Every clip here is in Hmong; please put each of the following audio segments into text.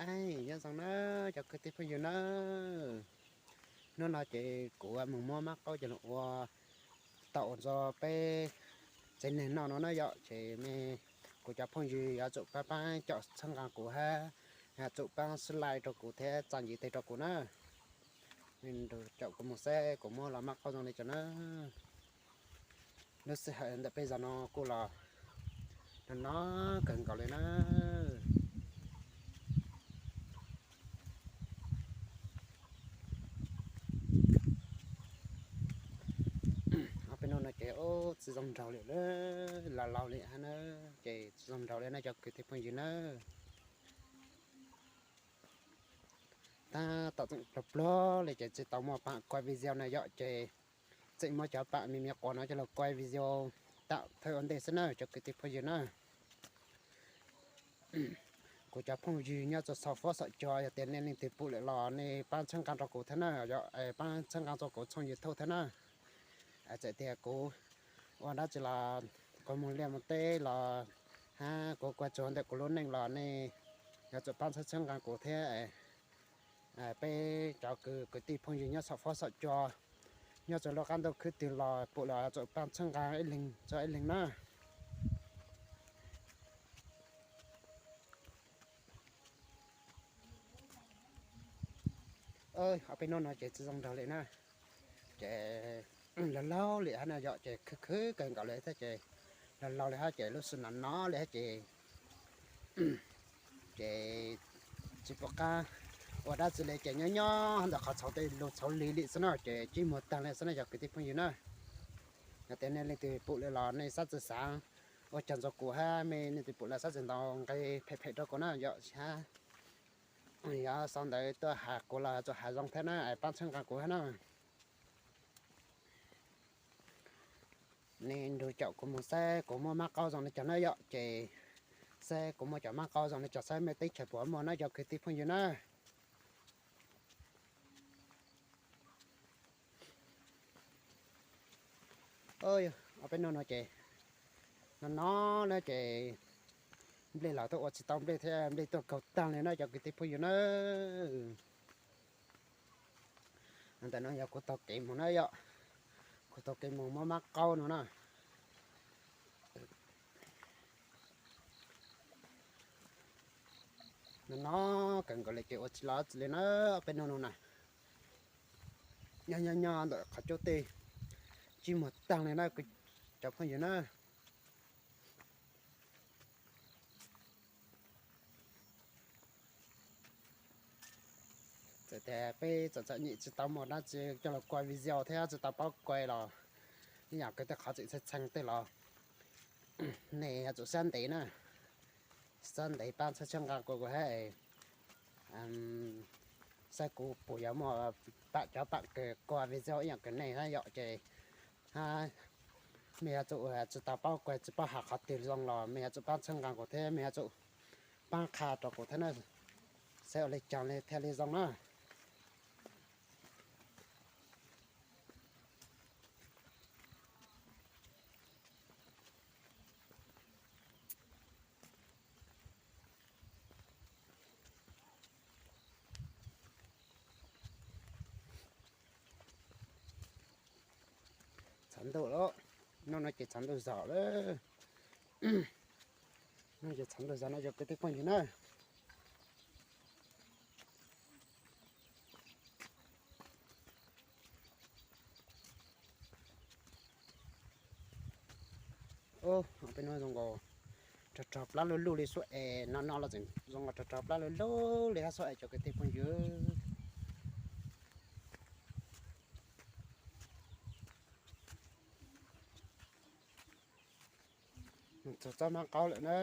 Aib, nyob zoo na cov kwv tij phooj ywg na. Hnub no ces kuv mus muab mab qaub coj los ua tau ua ntxuag peb tsev neeg noj no na yom. Ces nej kuv cov phooj ywg yuav tsum pab pab caum txhawb nqa kuv hab yuav tsum pab subscribe rau kuv thiab tsa ntsis tes rau kuv na. Nej caum kuv mus saib kuv muab los mab qaub zoo li cas na. Lub sij hawm ntawm peb zos no kuj los no no kawg nkaus li na. Ob peb hnub no ces tsis zoo nraug li, laus laus li hab na, ces tsis zoo nraug li na cov kwv tij phooj ywg na. Tab tom tseem pluag pluag li ces tsis tau muaj pab kuaj video na yom, ces tseem muab cov pab me me quas no coj los kuaj video tam thawj ua ntej xwb na cov kwv tij phooj ywg na. Kuv cov phooj ywg nyob rau saum fuab saum cua, yog tias nej leej twg pum lawm los nej pab txhawb nqa rau kuv thiab na, yog pab txhawb nqa rau kuv tshooj YouTube thiab na. Txawm tias kuv ua dab tsi los kuv mus liaj mus teb los hab kuv kuaj tsuag ntawm kuv lub neej los nej yuav tsum pab txhawb txhawb nqa kuv thiab. Peb cov kwv tij phooj ywg nyob saum fuab saum cua, nyob rau lub qab ntuj khwb twg los pum los yuav tsum pab txhawb nqa ib leeg txhua ib leeg na. Ob peb hnub no ces tsis zoo nraug li na, ces laus laus li hab na yom, ces khwv khwv kawg nkaus li thiab ces laus laus li hab ces lub sij hawm no li hab ces ces tsis pom qab ua dab tsi li ces nyob nyob ntawm qhov txhauv tej lug txhauv lig li xwb no ces tsib muag taag li xwb na yog kwv tij phooj ywg na. Yog tias nej leej twg pum lawm los nej xav txawj xaav ua caag ntxuag kuv hab nej leej twg pum lawm xav txawj ntaus nqe phem phem rau kuv na yom, hab yog sau ntawv tuaj has kuv los tsuas has zoo thiab na, pab txhawb nqa kuv hab na. Nej nrug caum kuv mus saib kuv muaj mab qaub zoo li cas na yom, ces saib kuv muaj cov mab qaub zoo li cas, saib mej teb chaws puas muaj na cov kwv tij phooj ywg na. Ob peb hnub no ces no no na ces nplej los tuaj ua tsis tau nplej thiab, nplej tuaj kaug taag li na cov kwv tij phooj ywg na. Ntawm no yog kuv taug kev mus na yom, kuv taug kev mus muab mab qaub no na. No no kawg nkaus li ces ua tsis los tsi li na, peb hnub no na. Nyob nyob nyob ntawm qhov cub tej tsib muag taag li na cov phooj ywg na. Txawm tias peb txom txom nyem tsis tau muaj dab tsi coj los kuaj video thiab tsis tau paub kuaj los ib yam kwv tej qhov tseem txheej txheej tej los nej yuav tsum sab ntev na, sab ntev pab txhawb txhawb nqa kuv kuv hab saib kuv puas yuav muaj pab cov pab kws kuaj video ib yam kwv nej hab yom, ces hab mej yuav tsum tsis tau paub kuaj tsis paub has qhov twg zoo los mej yuav tsum pab txhawb nqa kuv thiab mej yuav tsum pab qha rau kuv thiab na, saib ua li cas li thiaj li zoo na. Txhav ntuj lawm, nub no ces txhav ntuj zog lawm. Nub no ces txhav ntuj zog no yog kwv tij phooj ywg na. Peb nub zoo nkaus rog rog plab luj luj li suab es, no no los tseem zoo nkaus rog rog plab luj luj li hab suab es cov kwv tij phooj ywg. Txog tsob mab qaub lawm na,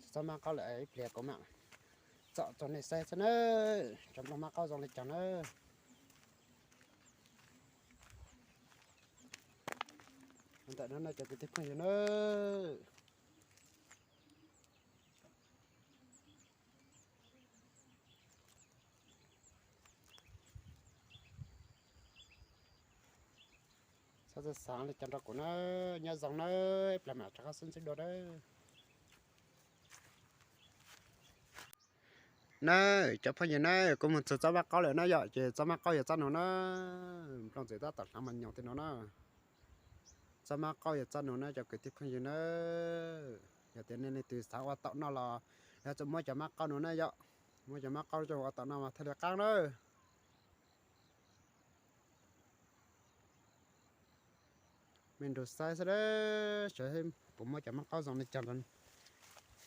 txog tsob mab qaub lawm, ib pliag kuv mam tsom rau nej saib xwb na, tsob nplooj mab qaub zoo li cas na. Ntawm no no cov kwv tij phooj ywg na. Xav xav li cas rau kuv na, nyob zoo na, ib pliag mam rov qab sib ntsib dua na. Na, cov phooj ywg na, kuv mus txog txoj mab qaub lawm na yom, ces txoj mab qaub yog txoj no na. Nplooj txiv tab tom hlav mas nyoos tej no na. Txoj mab qaub yog txoj no na cov kwv tij phooj ywg na. Yog tias nej leej twg xav ua taum noj los lawv tsuas muab cov mab qaub no na yom. Muab cov mab qaub coj ua taum noj mas thiaj li qab na. Me nrug saib xwb, saib puas muab cov mab qaub zoo li cas rau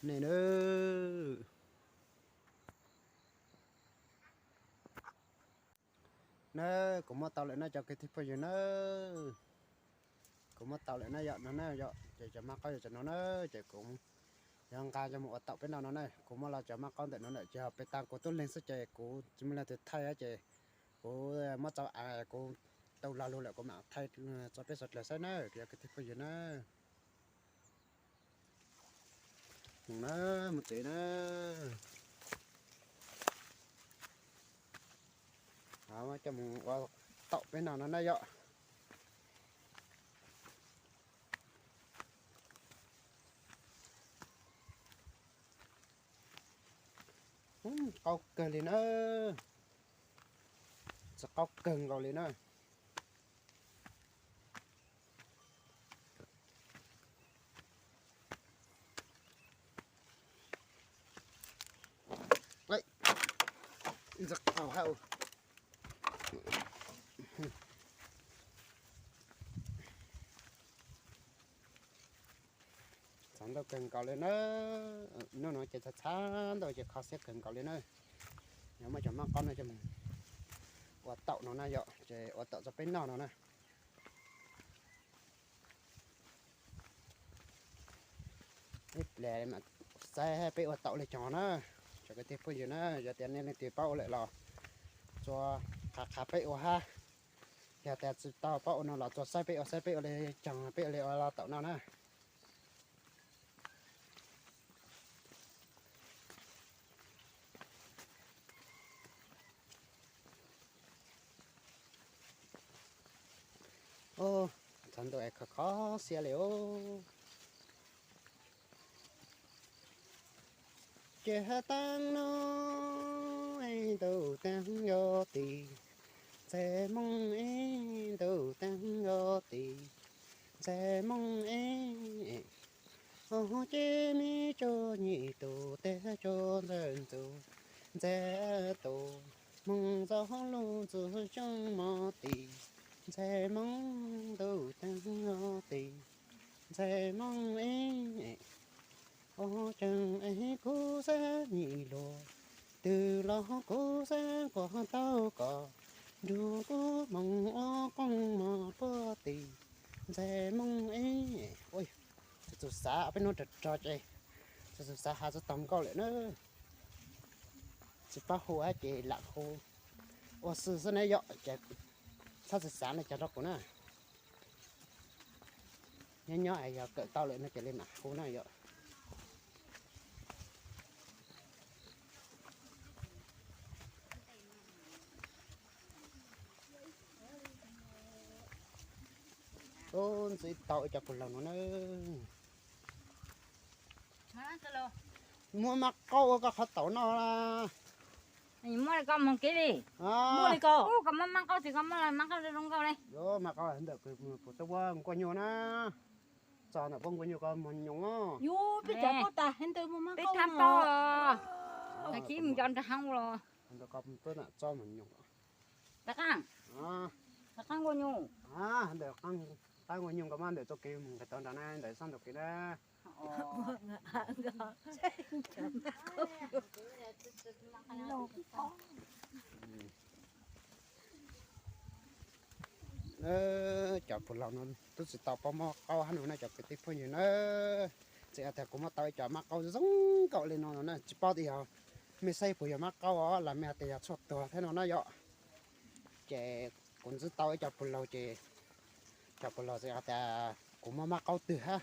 nej na. Na, kuv muab tau lawm na cov kwv tij phooj ywg na. Kuv muab tau lawm na yom, no na yom, ces cov mab qaub yog cov no na, ces kuv yuav nqa coj mus ua taum peb noj no na. Kuv muab los cov mab qaub ntawm no na, ces ho pem tas kuv tub leeg xwb ces kuv tsis muaj leej twg thaij ces kuv muab tso, kuv tau lo lus lawm kuv mam thaij tso peb sawv daws saib na, cov kwv tij phooj ywg na. Mus na, mus tsev na. Coj mus ua taum peb noj no na yom. Qaub kawg li na. Txawj qaub kawg nkaus li na. Txhav ntau kawg nkaus li na. Hnub no ces txhav txhav ntau ces kho siab kawg nkaus li na. Yog muab cov mab qaub no coj mus ua taum no na yom, ces ua taum tso peb noj no na. Ib pliag mam saib peb ua taum li cas na. Cov kwv tij phooj ywg na, yog tias nej leej twg paub ua lawm los tsuas qha qha peb ua hab. Yog tias tsis tau paub ua no los tsuas saib peb ua, saib peb ua li cas peb ua li ua lo taum no na. Txhav ntau es kho kho siab li os. Ces hab taab no ib ntu taag yuav tim, ntxhais Moob ib ntu taag yuav tim, ntxhais Moob ib. Ua ces me tso nyim tus teg tso ntxawg ntxug, ntxhais tus Moob zov lug ntxug xyoo mov tim, ntxhais Moob ntu taag yuav tim, ntxhais Moob ib. Ua caag es kuv xav nyim luag, twg los kuv xav kuas tau koj, nrug kuv moog ua qoob mov puag tim, ntxhais Moob ib. Txhua txhua xav peb nub rog rog ces txhua txhua xav has txhua tau nkauj lawm na. Tsis paub hu hab ces lam hu ua xwb xwb na yom, ces txhob txhua xav le caag rau kuv na. Nyob nyob es yog kawm tau lawm no ces li mam hu na yom. Ub, ntxiv tau ib co puag laug no na. Muab mab qaub ua koj qhov taum noj la. Muab li koj moog kev li. Muab li koj, koj muab mab qaub tsis koj muab mab qaub zoo nkauj li. Mab qaub ntawm puas tau ua nkuaj nyuj na. Txog ntawm puab nkuaj nyuj koj moog nyoos. Yus peb cov paub tas heev ntawd muaj mab qaub tag kis mus cov nrag heev los. Ntawm koj tuab nam txob moog nyoos. Qaab, qaab nkuaj nyuj. Ntawm qaab nkuaj nyuj koj muab ntawm txoj kev moog nqis tau nrad na, ntawm sab ntug kev na. Cov puag laug no tub tsis tau paub mab qaub hab no na cov kwv tij phooj ywg na. Txawm yog tas kuv muab tau ib co mab qaub zoo nkauj li no no na, tsis paub tias yog mej saib puas yog mab qaub os los mej has tas yog tshuaj tuag thiab no na yom. Ces kuv ntxiv tau ib co puag laug ces cov puag laug txawm yog tas kuv muab mab qaub twg hab,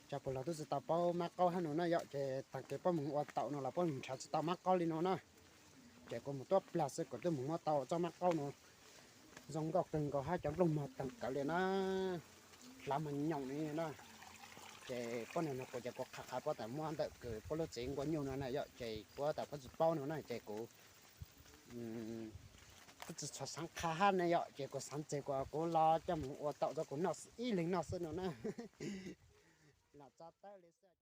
cov puag laug tub tsis tau paub mab qaub hab no na yom, ces taag kev puab moog ua taum no los puab moog nrhav tsis tau mab qaub li no na. Ces kuv moog tuab plag xwb kuv twb moog muab tau txoj mab qaub no zoo nkauj kawg nkaus hab cov nplooj mog taag kawg li na. Hlav mog nyoos li na. Ces pab nws no kuv ces kuv qha qha pab tas muab ntawm kws pab lub tsev nqua nyuj no na yom, ces pab tas pab tsis paub no na ces kuv kuv tsis txhob xaav qha hab ne yom, ces kuv xaav tseg kuv los coj mus ua tau rau kuv noj ib leeg noj xwb no na. Los tso tawb li xwb.